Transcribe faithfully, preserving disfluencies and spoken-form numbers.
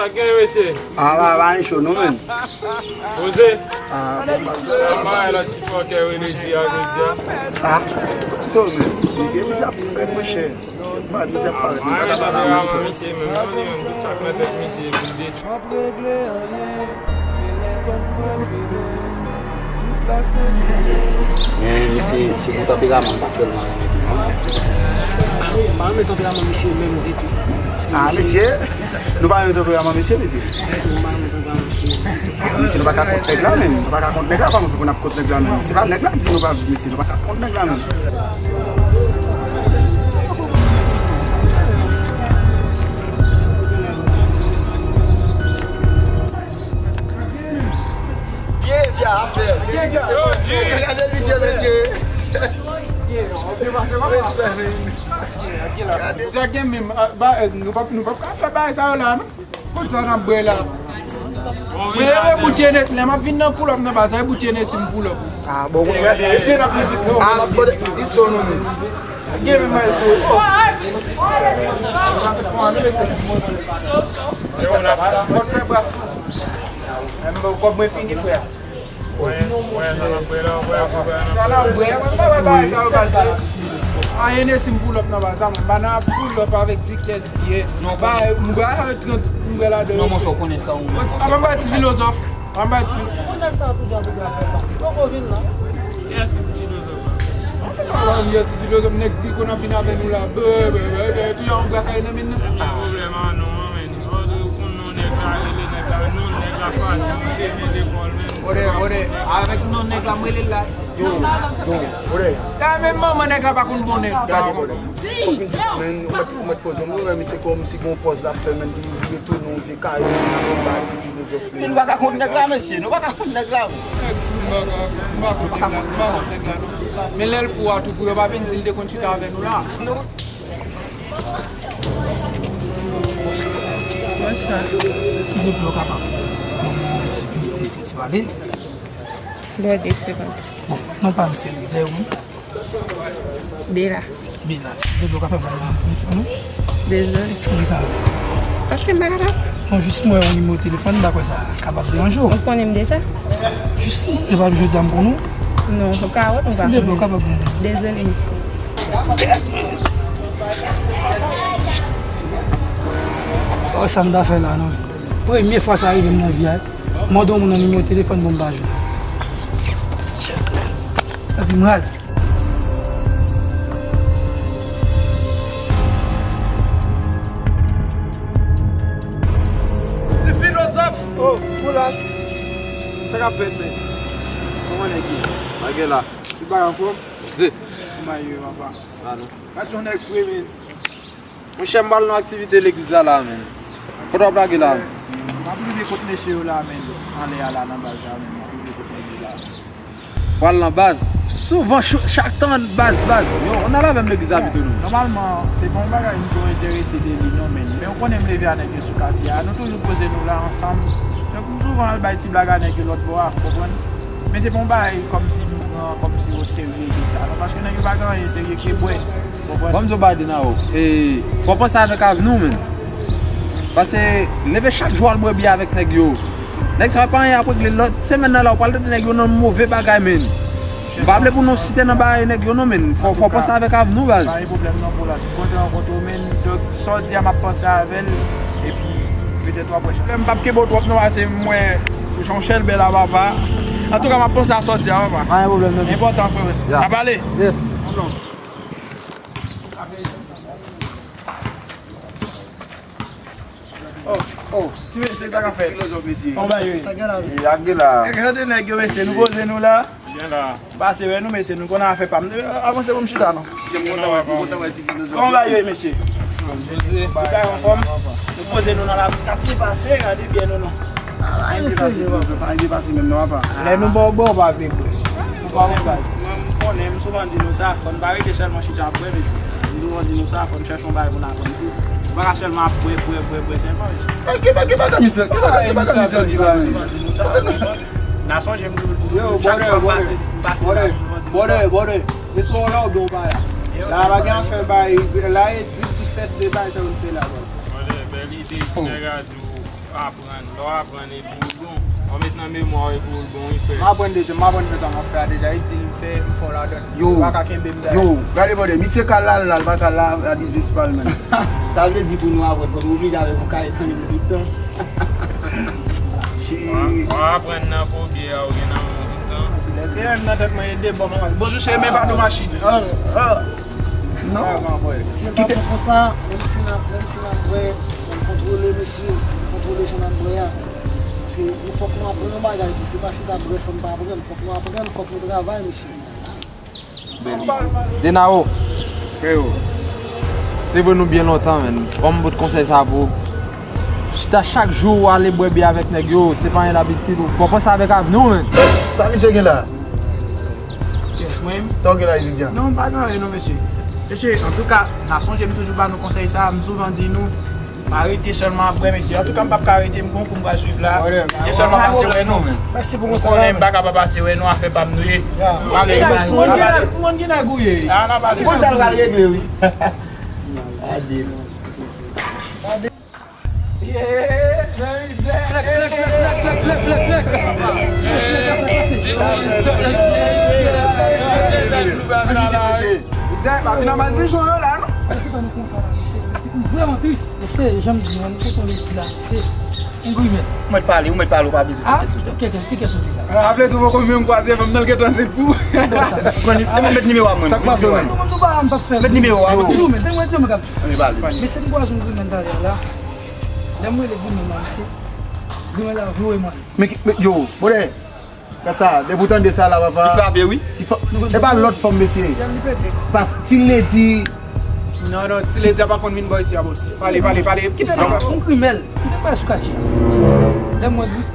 Sa gen, mesye? Ah, pa, pa gen cho non, menm. Poze? Ah, bon, pa gen. Kòman e lòt ti fòkè rele di a jodi a? Ah, to, menm. Mesye, misye ap fè mwen chè. Misye ap parèt, misye ap parèt. Misye menm, non, li menm, tout sa k nan tèt misye, pou l detwi. Men misye, se pou tanperaman m pa tèlman renmen tou non. M pa renmen tanperaman misye menm ditou. Ah, mesye, nou pa renmen tanperaman mesye, mesye? Ditou, m pa renmen tanperaman misye menm ditou. Mesye, nou pa ka kont nèg la menm. Nou pa ka kont nèg la, kòman pou n ap kont nèg la menm? Se pa nèg la k di nou pa viv, mesye. Nou pa ka kont nèg la menm. Byen, byen, afè. Byen, byen. Gade misye, mesye. Respè, men. Sa gen menm, ah, ba, eh, nou p ap, nou p ap ka fè bagay sa yo la, non. Kote sa n ap bwè la? Mwen, e bout Jenès, lè m ap vin nan pull up nan baz, e bout Jenès m pull up. Ah, bon, bon. Ah, kote, di son nou menm. Gen menm mwen sou. Fòk fè bras tou. Menm kòb mwen fini, frè. Sa la bwè, mwen pa wè bagay sa yo pral fè. A, Hennessy m pull up nan baz la, mwen pa nan pull up avèk ti kèt byen. Ba, m bwè avèk trant, m bwè ladan. Non, monchè, ou konnen sa ou menm. Apa m bay ti filozòf. Apa m bay ti filozòf. Kiyès ki ti filozòf la? Yo, ti filozòf, nèg ki konn ap vin avè nou la. Bè, bè, bè, bè, tou yon bwè kay nan men nou. Ki pwoblèm a non an, men. Ou konn non nèg la, rele nèg la, non nèg la chwazi, ou se men lekòl, men. Bòdè, bòdè, avèk non nèg la, m rele l la. Yo, yo, bòdè. Gade, menm manman nèg la pa konn bon nèg. Gade, bòdè. Men, ou mèt, ou mèt poze, mwen wè misye kòmsi gon pòz l ap fè, men li vire tounen yon vye kayo, li ba ti filozòf li. Men nou pa ka kont nèg la, mesye, nou pa ka kont nèg la. Nèg fou, m pa ka, m pa kont nèg la, m pa kont nèg la, non. Men lè l fou a tou, pou yo pa vin di l te konn chita avè nou la. Bonswa. Si depi w kapab ban mwen yon ti minit pou m fè ti pale. Ba w de segonn. Bon, non pa m se Jerome. Bela. Bela, si depi w kapab ban mwen yon telefòn ou. Dezole. Poukisa? Paske m pa kapab. Bon, jis mwen yon nimewo telefòn, m pa kwè sa kapab deranje w. Ou konnen m deja? Jis, e pa jodi a m konnen w. Non, ou ka wè m pa konnen. Si depi w kapab ban mwen. Dezole, mesye. Oh, sa m ta fè la, non. Premye fwa sa rive m nan vi a. Mande yon moun nan nimewo telefòn pou m pa jwenn. Shit, man. Santi m raz. Ti filozòf! Oh, Boulas! Sa k ap fèt, men? Kòman nèg ye? Bagay la. Tout bagay anfòm? Ze. Kòman yo ye, papa? Sa nou. Gad yon nèg fre, men. Monchè, m pral nan aktivite legliz la, la, men. Kote w ap lage la? M ap rive kot mesye yo la, men. Anlè a la, nan baz la, men. M ap rive kot nèg yo la. Pral nan baz. Souvan, ch-, chak tan, baz, baz. Yo, ann al avè m legliz la pito, non. Nòmalman, se pa yon bagay m twò enterese de li, non, men. Men ou konnen m leve a nèg yo sou katye a. Nou toujou poze nou la ansanm. Donk, m souvan al bay ti blag a nèg yo lòt bò a, konprann? Men se pa yon bagay kòmsi m pran, kòmsi o serye ke sa, non. Paske nèg yo pa gen anyen serye ke bwè. Ban m di w bagay, Denaro. E, fò w panse avèk avni w, menn. Paske leve chak jou al bwè byè avèk nèg yo. Nèg sa yo pa anyen ap regle. Lòt semèn nan la, ou pral tande nèg yo nan move bagay, menn. M pa vle pou non site nan bagay nèg yo, non, menn. Fò, fò w panse avèk avni w, baz. Pa gen pwoblèm, non, Boulas. M kontan rankontre w, menn. Donk, sa w di a, m ap panse avè l. Epi, petèt w ap wè. M p ap kenbe w twòp, non, paske m wè jan w chèlbè la, papa. Antouka, m ap panse a sa w di a, papa. Pa gen pwoblèm, non. Enpòtan, frè, menn. Ya. N ap pale. Yes. Oh, oh, ti mesye, sa k ap fèt? Filozòf, mesye. Kòman bagay yo ye? Sa gen la, wi. Gade nèg yo, mesye, nou poze nou la. Gen la. M pase wè nou, mesye, nou konn afè pa m. Avanse pou m chita, non. Kòman bagay yo ye, mesye? Tout bagay anfòm? Nou poze nou nan la, n ap byen pase, gade byen nou, non. Pa anyen pase, pa anyen pase menm non, apa. Lè nou ba w bò, w pa vle bwè. Ou pa wè baz. Mwen, m konnen, m souvan di nou sa, fò n pa rete sèlman chita ap bwè, mesye. M souvan di nou sa, fò n chèche yon bagay pou n aprann tou. Ou pa ka sèlman ap bwè, bwè, bwè, bwè sèlman, mesye. Ki bagay, ki bagay misye, ki bagay, ki bagay misye di la, menn? M souvan di nou sa, w konprann? N a sonje m toujou di nou, chak fwa m pase, m pase la, m souvan di nou sa. Bòdè, bòdè, bòdè. E se yon lògè w bay la. La, pa gen afè bay, la e di ki fèt de bagay sa yo n fè la, baz. Bòdè, bèl ide, si nèg a di w. Aprann, lè w aprann epi w bon. W met nan memwa w epi w bon, wi frè. M aprann deja, m aprann fè sa m ap fè a deja, li di m fè, m fè w ladan. Yo, yo, gade bòdè, misye ka lal la, l pa ka la, a dizespal menm. Sa vle di pou nou aprann, fò nou oblije avèk yon kaye kanmenm tout tan. Shit. W ap aprann nan po bye a, ou gen nan men w tout tan. Lè te menm nan tèt mwen, e de bò mwen. Bonjou, cheri, men pa nou machin. Ah, ah. Non. Si n pa pran konsa, menm si n ap, menm si n ap bwè, n ap kontwole mesye, n ap kontwole jan n ap bwè a. Paske nou fòk nou aprann yon bagay tou. Se pa chita bwè san n pa aprann. Fòk nou aprann, fòk nou travay, mesye. Denaro, freo, se vre nou byen lontan, menn. Ban m bout konsèy sa pou ou. Chita chak jou ou ale bwè bè avèk nèg yo, se pa yon labitid ou. Fò panse avèk avni w, menn. Sa misye gen la? Kiyès, mwen menm? Sa w gen la, Etudiant? Non, m pa gen anyen non, mesye. Mesye, antouka, n a sonje m toujou ba nou konsèy sa, m souvan di nou, pa rete sèlman ap bwè, mesye. Antouka, m p ap ka rete, m gon kou m pral swiv la. Rete sèlman pase wè nou. Mèsi pou konsèy la. M konnen m pa ka pa pase wè nou, afè pa m nou ye. Ale, ale. Pou moun gen la gouye. An ap ale. Konn sa l pral regle, wi. Ade. Vrèman tris. Mesye, jan m di nou, nou kontan ledi la, se yon grimèl. Ou mèt pale, ou mèt pale, ou pa bezwen fè tèks ou. Kèk, kèk, kèk soti sa. Sa vle di ou poko menm kwaze fanm nan, l gentan se pou. Mèt nimewo a mwen. Sa k pase, mwen? Mèt nimewo a mwen. Mesye, m kwaze yon grimèl talè la. Lè m rele grimèl la, mesye, grimèl la voye mwen. Men, men, yo, brother, gad sa, depi w tande sa la, papa. Li frape, wi. Ti fa-, e pa lòt fanm, mesye. Pas, Ti Lady. Non, non, Ti Lady a pa konn vin bò isi a, boss. Pale, pale, pale. Kite nèg la. Yon grimèl. Kite m pale sou katye. Lè m wè gri-,